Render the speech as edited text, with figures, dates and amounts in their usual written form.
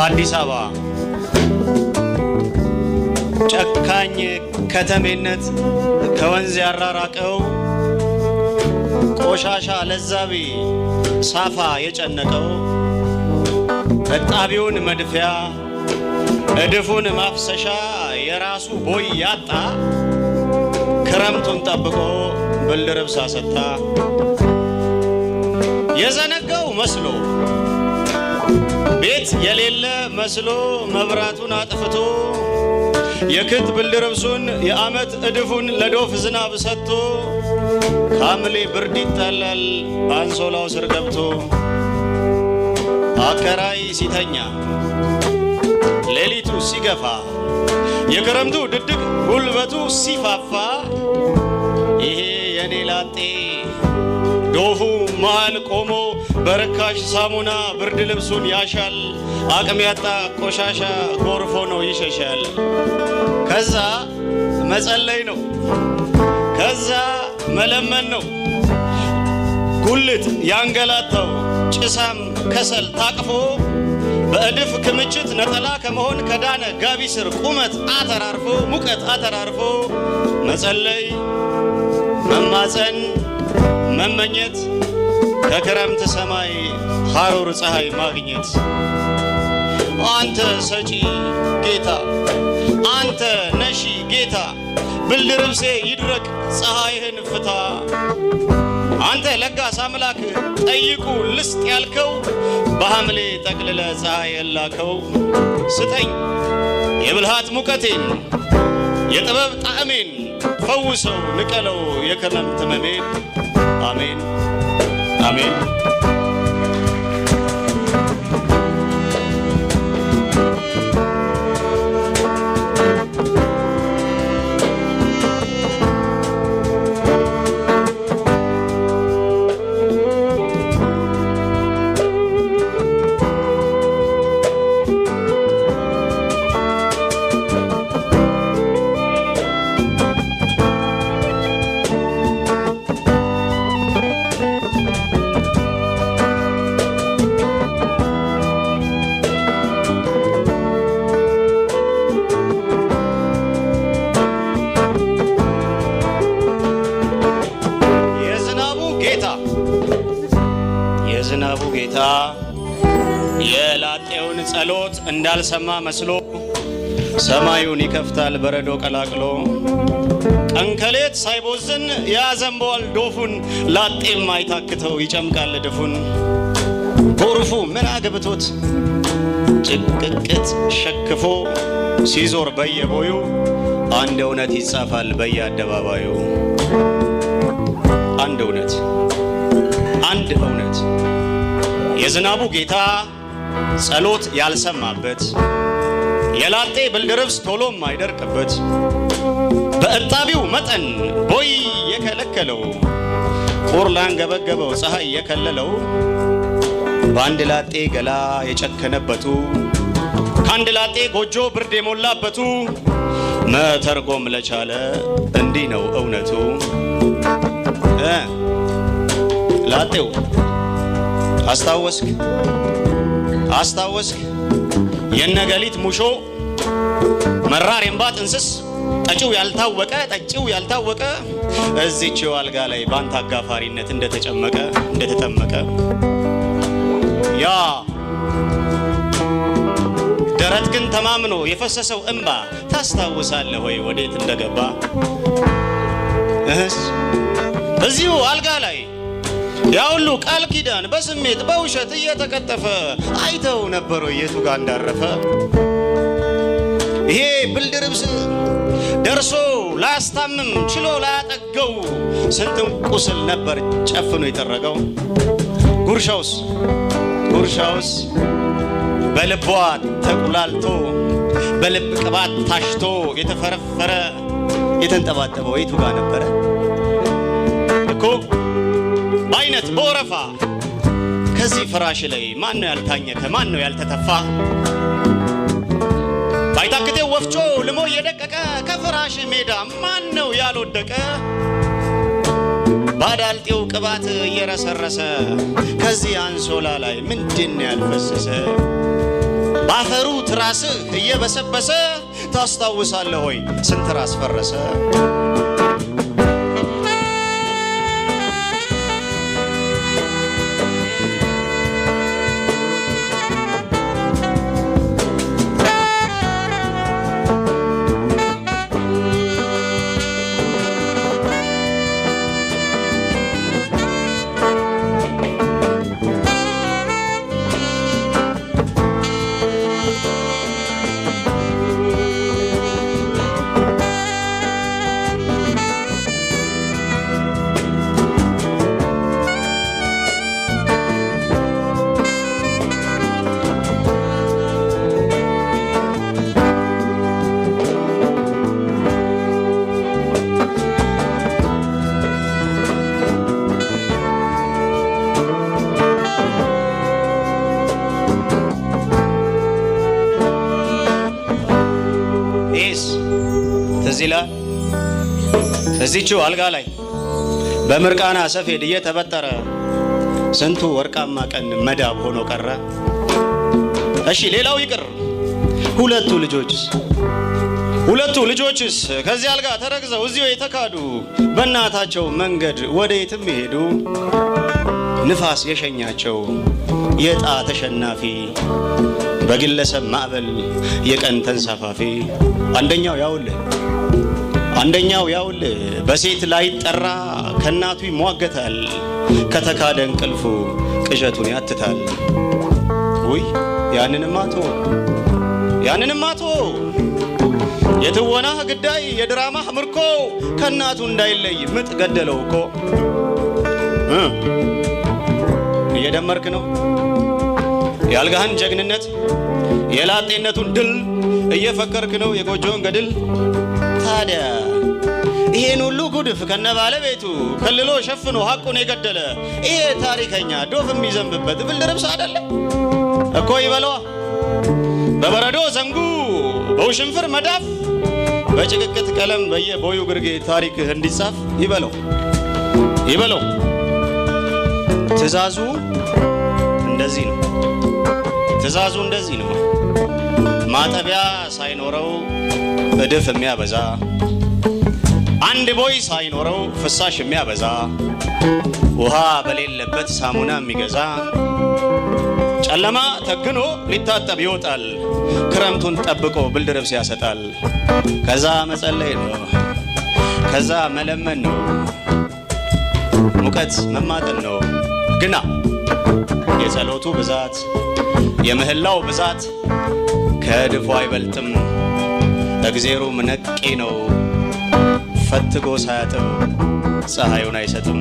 በአዲስ አበባ ጨካኝ ከተሜነት ከወንዝ ያራራቀው፣ ቆሻሻ ለዛቢ ሳፋ የጨነቀው፣ እጣቢውን መድፊያ እድፉን ማፍሰሻ የራሱ ቦይ ያጣ፣ ክረምቱን ጠብቆ ብርድ ልብስ አሰጣ። የዘነጋው መስሎ፣ ቤት የሌለ መስሎ መብራቱን አጥፍቶ፣ የክት ብርድ ልብሱን የዓመት እድፉን ለዶፍ ዝናብ ሰጥቶ፣ ከሐምሌ ብርድ ይጣላል አንሶላው ስር ገብቶ። አከራይ ሲተኛ፣ ሌሊቱ ሲገፋ፣ የክረምቱ ድድቅ ጉልበቱ ሲፋፋ፣ ይሄ የኔ ላጤ ዶፉ መሃል ቆሞ በርካሽ ሳሙና ብርድ ልብሱን ያሻል። አቅም ያጣ ቆሻሻ ጎርፎ ነው ይሸሻል። ከዛ መጸለይ ነው፣ ከዛ መለመን ነው። ጉልት ያንገላታው ጭሳም ከሰል ታቅፎ፣ በእድፍ ክምችት ነጠላ ከመሆን ከዳነ ጋቢ ስር ቁመት አተራርፎ፣ ሙቀት አተራርፎ፣ መጸለይ፣ መማፀን፣ መመኘት፣ ከክረምት ሰማይ ሐሩር ፀሐይ ማግኘት። አንተ ሰጪ ጌታ፣ አንተ ነሺ ጌታ፣ ብርድ ልብሴ ይድረቅ፣ ፀሐይህን ፍታ። አንተ ለጋስ አምላክ፣ ጠይቁ ልስጥ ያልከው፣ በሐምሌ ጠቅልለ ፀሐይህን ላከው። ስጠኝ የብልሃት ሙቀቴን፣ የጥበብ ጣዕሜን፣ ፈውሰው ንቀለው የክረምት ሕመሜን። አሜን፣ አሜን። የዝናቡ ጌታ፣ የዝናቡ ጌታ የላጤውን ጸሎት እንዳልሰማ መስሎ ሰማዩን ይከፍታል በረዶ ቀላቅሎ። ቀን ከሌት ሳይቦዝን ያዘንበዋል ዶፉን፣ ላጤም አይታክተው ይጨምቃል ድፉን። ጎርፉ ምን አግብቶት ጭቅቅት ሸክፎ ሲዞር በየቦዩ፣ አንድ እውነት ይጻፋል በየአደባባዩ። አንድ እውነት፣ አንድ እውነት፣ የዝናቡ ጌታ ጸሎት ያልሰማበት፣ የላጤ ብርድ ልብስ ቶሎም አይደርቅበት፣ በእጣቢው መጠን ቦይ የከለከለው፣ ቁር ላንገበገበው ፀሐይ የከለለው፣ በአንድ ላጤ ገላ የጨከነበቱ፣ ከአንድ ላጤ ጎጆ ብርድ የሞላበቱ፣ መተርጎም ለቻለ እንዲህ ነው እውነቱ። ላጤው አስታወስክ፣ አስታወስክ የነገሊት ሙሾ፣ መራር የእምባ ጥንስስ፣ ጠጪው ያልታወቀ፣ ጠጪው ያልታወቀ፣ እዚችው አልጋ ላይ ባንተ አጋፋሪነት እንደተጨመቀ፣ እንደተጠመቀ፣ ያ ደረት ግን ተማምኖ የፈሰሰው እምባ ታስታውሳለህ ወይ ወዴት እንደገባ? እህስ እዚሁ አልጋ ላይ ያ ሁሉ ቃል ኪዳን በስሜት በውሸት እየተቀጠፈ አይተው ነበሩ የቱ ጋር እንዳረፈ? ይሄ ብርድ ልብስ ደርሶ ላያስታምም ችሎ ላያጠገው ስንትን ቁስል ነበር ጨፍኖ የጠረገው። ጉርሻውስ፣ ጉርሻውስ በልቧ ተቁላልቶ፣ በልብ ቅባት ታሽቶ የተፈረፈረ፣ የተንጠባጠበው የቱ ጋር ነበረ? እኮ በአይነት በወረፋ ከዚህ ፍራሽ ላይ ማን ነው ያልታኘከ? ማን ነው ያልተተፋ? ባይታክቴው ወፍጮ ልሞ እየደቀቀ ከፍራሽ ሜዳ ማን ነው ያልወደቀ? ባዳልጤው ቅባት እየረሰረሰ ከዚህ አንሶላ ላይ ምንድን ያልፈሰሰ? ባፈሩ ትራስህ እየበሰበሰ ታስታውሳለህ ሆይ ስንት ራስ ፈረሰ? ይህስ ትዝ ይላል። እዚችው አልጋ ላይ በምርቃና ሰፌድ እየተበጠረ ስንቱ ወርቃማ ቀን መዳብ ሆኖ ቀረ። እሺ ሌላው ይቅር፣ ሁለቱ ልጆችስ ሁለቱ ልጆችስ ከዚህ አልጋ ተረግዘው እዚሁ የተካዱ በእናታቸው መንገድ ወደ የትም ይሄዱ። ንፋስ የሸኛቸው የዕጣ ተሸናፊ በግለሰብ ማዕበል የቀን ተንሳፋፊ። አንደኛው ያውልህ አንደኛው ያውልህ በሴት ላይ ጠራ ከእናቱ ይሟገታል። ከተካደ እንቅልፉ ቅዠቱን ያትታል። ውይ ያንንማ ተወው ያንንማ ተወው፣ የትወናህ ግዳይ የድራማህ ምርኮ ከእናቱ እንዳይለይ ምጥ ገደለው እኮ። እየደመርክ ነው የአልጋህን ጀግንነት የላጤነቱን ድል፣ እየፈከርክ ነው የጎጆውን ገድል። ታዲያ ይሄን ሁሉ ጉድፍ ከነ ባለቤቱ ከልሎ ሸፍኖ ሐቁን የገደለ ይሄ ታሪከኛ ዶፍ የሚዘንብበት ብርድ ልብስ አይደለ እኮ ይበለዋ። በበረዶ ዘንጉ በውሽንፍር መዳፍ በጭቅቅት ቀለም በየቦዩ ግርጌ ታሪክህ እንዲጻፍ ይበለው ይበለው። ትዕዛዙ እንደዚህ ነው። ትዕዛዙ እንደዚህ ነው። ማጠቢያ ሳይኖረው እድፍ የሚያበዛ፣ አንድ ቦይ ሳይኖረው ፍሳሽ የሚያበዛ፣ ውሃ በሌለበት ሳሙና የሚገዛ፣ ጨለማ ተግኖ ሊታጠብ ይወጣል። ክረምቱን ጠብቆ ብርድ ልብስ ያሰጣል። ከዛ መጸለይ ነው። ከዛ መለመን ነው። ሙቀት መማጠን ነው። ግና የጸሎቱ ብዛት የምህላው ብዛት ከእድፉ አይበልጥም። እግዜሩም ነቄ ነው። ፈትጎ ሳያጥብ ፀሐዩን አይሰጥም።